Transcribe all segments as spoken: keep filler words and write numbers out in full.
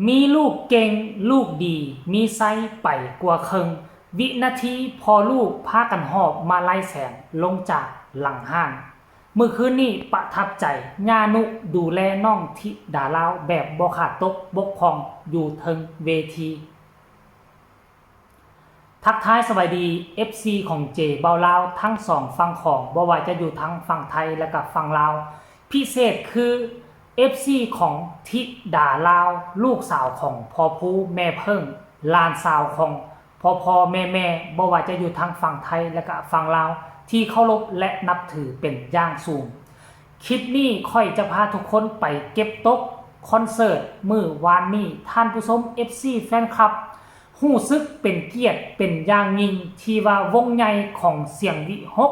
มีลูกเก่ง ลูกดี มีไซไปกว่าเคิง วินาทีพ่อลูกพากันหอบมาลัยแสนลงจากหลังห้าน มื้อคืนนี้ประทับใจ ย่านุดูแลน้องธิดาลาวแบบบ่ขาดตกบกพร่องอยู่เทิงเวที ทักทายสวัสดี เอฟซี ของเจเบาลาวทั้งสองฝั่งของ บ่ว่าจะอยู่ทั้งฝั่งไทยและกับฝั่งลาว พิเศษคือ เอฟซี ของธิดาลาว ลูกสาวของพ่อภูแม่เพิ่ง หลานสาวของพ่อพ่อแม่แม่ บ่ว่าจะอยู่ทั้งฝั่งไทยและกับฝั่งลาว ที่เคารพและนับถือเป็นอย่างสูง คลิปนี้ข้อยจะพาทุกคนไปเก็บตกคอนเสิร์ตมื้อวานนี้ ท่านผู้ชม เอฟซี แฟนคลับ รู้สึกเป็นเกียรติเป็นอย่างยิ่งที่ว่าวงใหญ่ของเสียงวิหก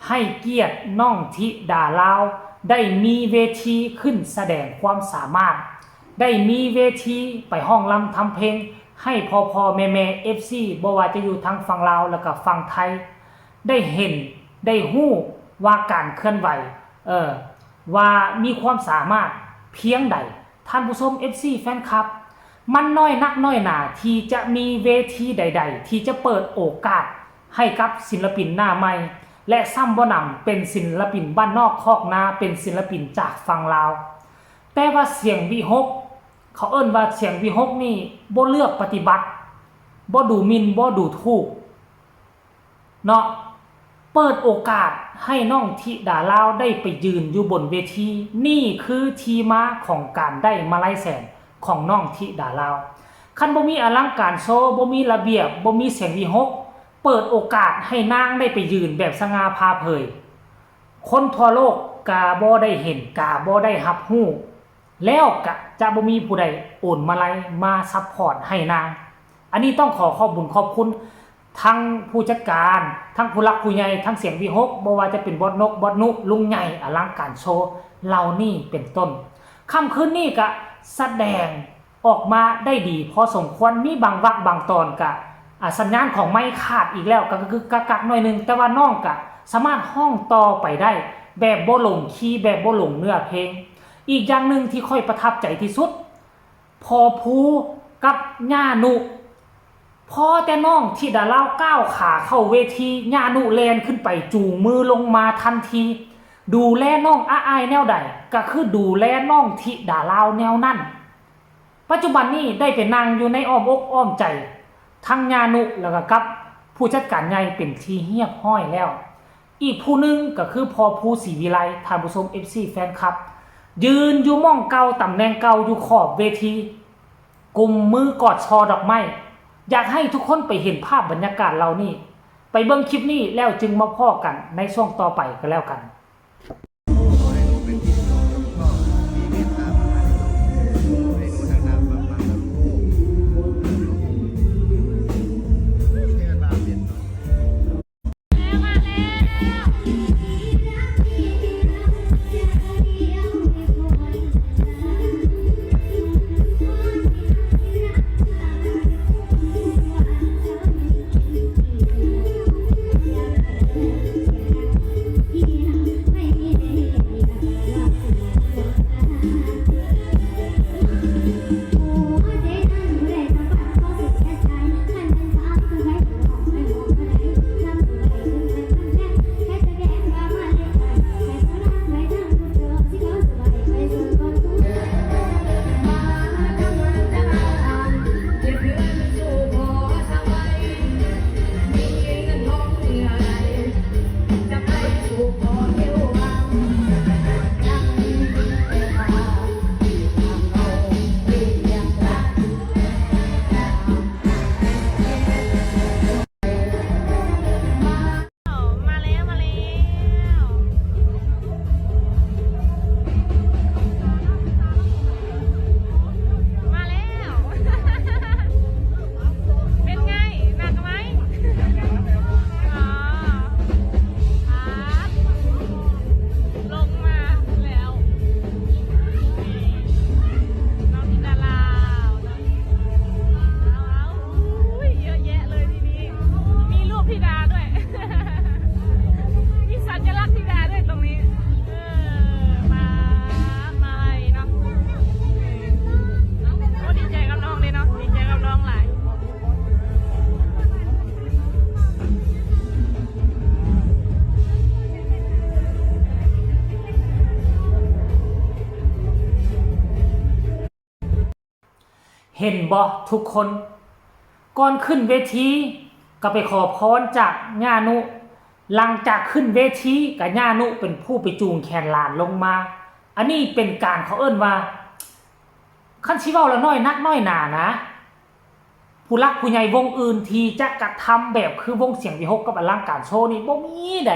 ให้เกียรติน้องธิดาลาว ได้มีเวทีขึ้นแสดงความสามารถ ได้มีเวทีไปฮ้องรำทำเพลง ให้พ่อพ่อแม่แม่ เอฟซี บ่ว่าจะอยู่ทางฝั่งลาวแล้วก็ฝั่งไทย ได้เห็นได้รู้ว่าการเคลื่อนไหว เออ ว่ามีความสามารถเพียงใด ท่านผู้ชม เอฟซี แฟนคลับ มันน้อยนักน้อยหนาที่จะมีเวทีใดๆ ที่จะเปิดโอกาสให้กับศิลปินหน้าใหม่ และซ้ำบ่หนำเป็นศิลปินบ้านนอกคอกนา เป็นศิลปินจากฝั่งลาว แต่ว่าเสียงวิหก เขาเอิ้นว่าเสียงวิหกนี่บ่เลือกปฏิบัติ บ่ดูหมิ่น บ่ดูถูก เนาะ เปิดโอกาสให้น้องธิดาลาวได้ไปยืนอยู่บนเวที นี่คือที่มาของการได้มาลัยแสนของน้องธิดาลาว คันบ่มีอลังการโชว์ บ่มีระเบียบ บ่มีเสียงวิหก เปิดโอกาสให้นางได้ไปยืนแบบสง่าผ่าเผย คนทั่วโลกกะบ่ได้เห็น กะบ่ได้รับรู้ แล้วกะจะบ่มีผู้ใดโอนมาลัยมาซัพพอร์ตให้นาง อันนี้ต้องขอขอบบุญขอบคุณทั้งผู้จัดการ ทั้งผู้หลักผู้ใหญ่ ทั้งเสียงวิหก บ่ว่าจะเป็นบอสนก บอสนุ ลุงใหญ่ อลังการโชว์ เหล่านี้เป็นต้น ค่ำคืนนี้กะแสดงออกมาได้ดีพอสมควร มีบางวรรคบางตอนกะ อ่า สัญญาณของไมค์ขาดอีกแล้ว ก็คือกักๆหน่อยหนึ่ง แต่ว่าน้องกะสามารถฮ้องต่อไปได้ แบบบ่หลงคีย์ แบบบ่หลงเนื้อเพลง อีกอย่างหนึ่งที่ข้อยประทับใจที่สุด พ่อภูกับย่านุ พอแต่น้องธิดาลาวก้าวขาเข้าเวที ย่านุแล่นขึ้นไปจูงมือลงมาทันที ดูแลน้องอาอ้ายแนวใด ก็คือดูแลน้องธิดาลาวแนวนั้น ปัจจุบันนี้ได้ไปนั่งอยู่ในอ้อมอกอ้อมใจ ทั้งย่านุแล้วก็กับผู้จัดการใหญ่เป็นที่เรียบร้อยแล้ว อีกผู้หนึ่งก็คือพ่อภูศรีวิไล ท่านผู้ชม เอฟซี แฟนคลับ ยืนอยู่หม่องเก่า ตำแหน่งเก่าอยู่ขอบเวที กุมมือกอดซอดอกไม้ อยากให้ทุกคนไปเห็นภาพบรรยากาศเหล่านี้ ไปเบิ่งคลิปนี้แล้วจึงมาพ้อกันในช่วงต่อไปก็แล้วกัน เห็นบ่ทุกคน ก่อนขึ้นเวทีก็ไปขอพรจากย่านุ หลังจากขึ้นเวทีก็ย่านุเป็นผู้ไปจูงแขนหลานลงมา อันนี้เป็นการเขาเอิ้นว่า คันสิเว้าละน้อยนักน้อยหนานะ ผู้หลักผู้ใหญ่วงอื่นที่จะกระทำแบบคือวงเสียงวิหคกับอลังการโชว์นี่บ่มีใด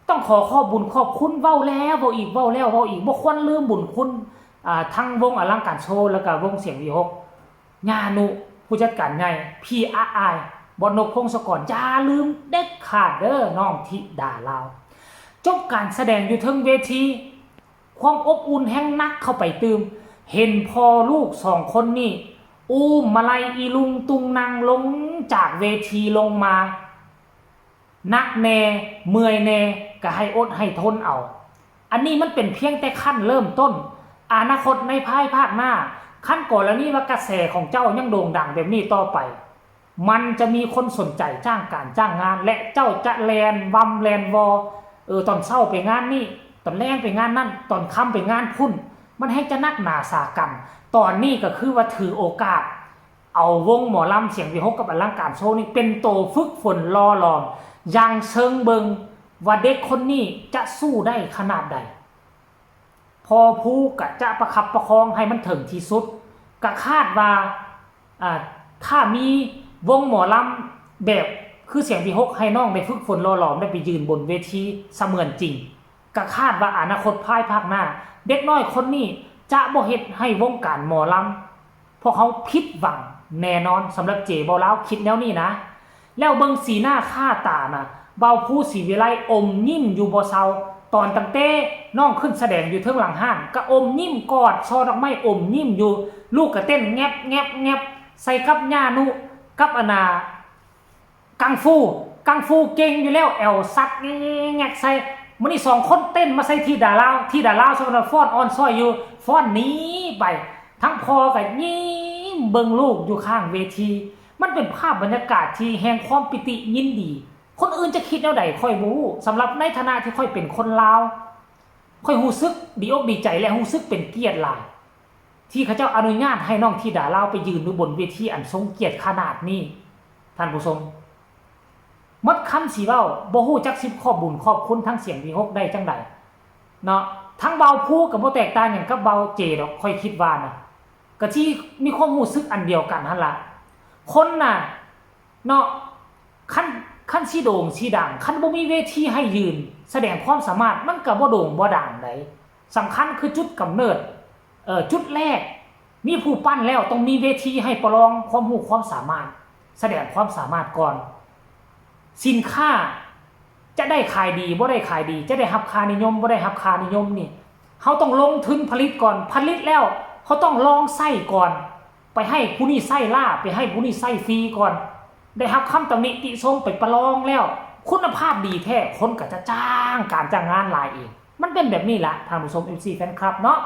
ต้องขอขอบบุญขอบคุณ เว้าแล้วเว้าอีก เว้าแล้วเว้าอีก บ่ควรลืมบุญคุณ อ่า ทั้งวงอลังการโชว์แล้วก็วงเสียงวิหค ย่านุ ผู้จัดการใหญ่ พี่อาอาย บอสนก พงศกร อย่าลืมเด็ดขาดเด้อ น้องธิดาลาว จบการแสดงอยู่เทิงเวที ความอบอุ่นแฮงหนักเข้าไปตื่ม เห็นพ่อลูกสองคนนี่ อุ้มมาลัยอีลุงตุงนังลงจากเวทีลงมา หนักแน่ เมื่อยแน่ ก็ให้อดให้ทนเอา อันนี้มันเป็นเพียงแต่ขั้นเริ่มต้น อนาคตในภายภาคหน้า คันกรณีว่ากระแสของเจ้ายังโด่งดังแบบนี้ต่อไป มันจะมีคนสนใจจ้างการจ้างงาน และเจ้าจะแล่นวำแล่นวอ เออ ตอนเช้าไปงานนี่ ตอนแลงไปงานนั่น ตอนค่ำไปงานพุ้น มันแฮงจะหนักหนาสาหัส ตอนนี้ก็คือว่าถือโอกาส เอาวงหมอลำเสียงวิหคกับอลังการโชว์นี่เป็นโตฝึกฝนหล่อหลอม อย่างเชิงเบิ่งว่าเด็กคนนี้จะสู้ได้ขนาดใด พ่อภูก็จะประคับประคองให้มันถึงที่สุด ก็คาดว่า อ่า ถ้ามีวงหมอลำแบบคือเสียงวิหคให้น้องได้ฝึกฝนหล่อหลอม ได้ไปยืนบนเวทีเสมือนจริง ก็คาดว่าอนาคตภายภาคหน้า เด็กน้อยคนนี้จะบ่เฮ็ดให้วงการหมอลำพวกเขาผิดหวังแน่นอน สำหรับเจ เว้าลาวคิดแนวนี้นะ แล้วเบิ่งสีหน้าค่าตาน่ะ บ่าวภูศรีวิไลอมยิ้มอยู่บ่เซา ตอนตั้งแต่น้องขึ้นแสดงอยู่เทิงหลังห้าน ก็อมยิ้มกอดซอดอกไม้อมยิ้มอยู่ ลูกก็เต้นแงบแงบแงบใส่กับย่านุ กับอันน่ะ กังฟู กังฟูเก่งอยู่แล้ว แอวสัดแงกใส่ มื้อนี้สองคนเต้นมาใส่ธิดาลาว ธิดาลาวสมมุติว่าฟ้อนอ่อนซ้อยอยู่ ฟ้อนหนีไป ทั้งพ่อก็ยิ้มเบิ่งลูกอยู่ข้างเวที มันเป็นภาพบรรยากาศที่แห่งความปิติยินดี คนอื่นจะคิดแนวใดข้อยบ่ฮู้ สำหรับในฐานะที่ข้อยเป็นคนลาว ข้อยรู้สึกดีอกดีใจและรู้สึกเป็นเกียรติหลาย ที่เขาเจ้าอนุญาตให้น้องธิดาลาวไปยืนอยู่บนเวทีอันทรงเกียรติขนาดนี้ ท่านผู้ชม หมดคำสิเว้า บ่ฮู้จักสิขอบบุญขอบคุณทั้งเสียงวิหคได้จั่งใดเนาะ ทั้งบ่าวภูก็บ่แตกต่างหยังกับบ่าวเจดอก ข้อยคิดว่านะ ก็สิมีความรู้สึกอันเดียวกันหั่นล่ะ คนน่ะ เนาะ คัน คันสิโด่งสิดัง คันบ่มีเวทีให้ยืนแสดงความสามารถ มันก็บ่โด่งบ่ดังใด สำคัญคือจุดกำเนิด เอ่อ จุดแรก มีผู้ปั้นแล้วต้องมีเวทีให้ประลองความรู้ความสามารถ แสดงความสามารถก่อน สินค้าจะได้ขายดีบ่ได้ขายดี จะได้รับค่านิยมบ่ได้รับค่านิยมนี่ เฮาต้องลงทุนผลิตก่อน ผลิตแล้วเฮาต้องลองใช้ก่อน ไปให้ผู้นี้ใช้ล้า ไปให้ผู้นี้ใช้ฟรีก่อน ได้รับคำตำหนิติชมไปประลองแล้ว คุณภาพดีแท้ คนก็จะจ้างการจ้างงานหลายเอง มันเป็นแบบนี้ล่ะ ท่านผู้ชม เอฟซี แฟนคลับเนาะ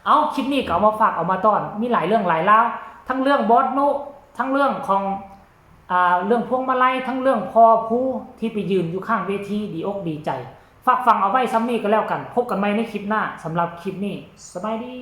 เอาคลิปนี้ก็เอามาฝากเอามาต้อน มีหลายเรื่องหลายราว ทั้งเรื่องบอสนุ ทั้งเรื่องของ อ่า เรื่องพวงมาลัย ทั้งเรื่องพ่อภูที่ไปยืนอยู่ข้างเวที ดีอกดีใจ ฝากฟังเอาไว้ส่ำนี้ก็แล้วกัน พบกันใหม่ในคลิปหน้า สำหรับคลิปนี้ สบายดี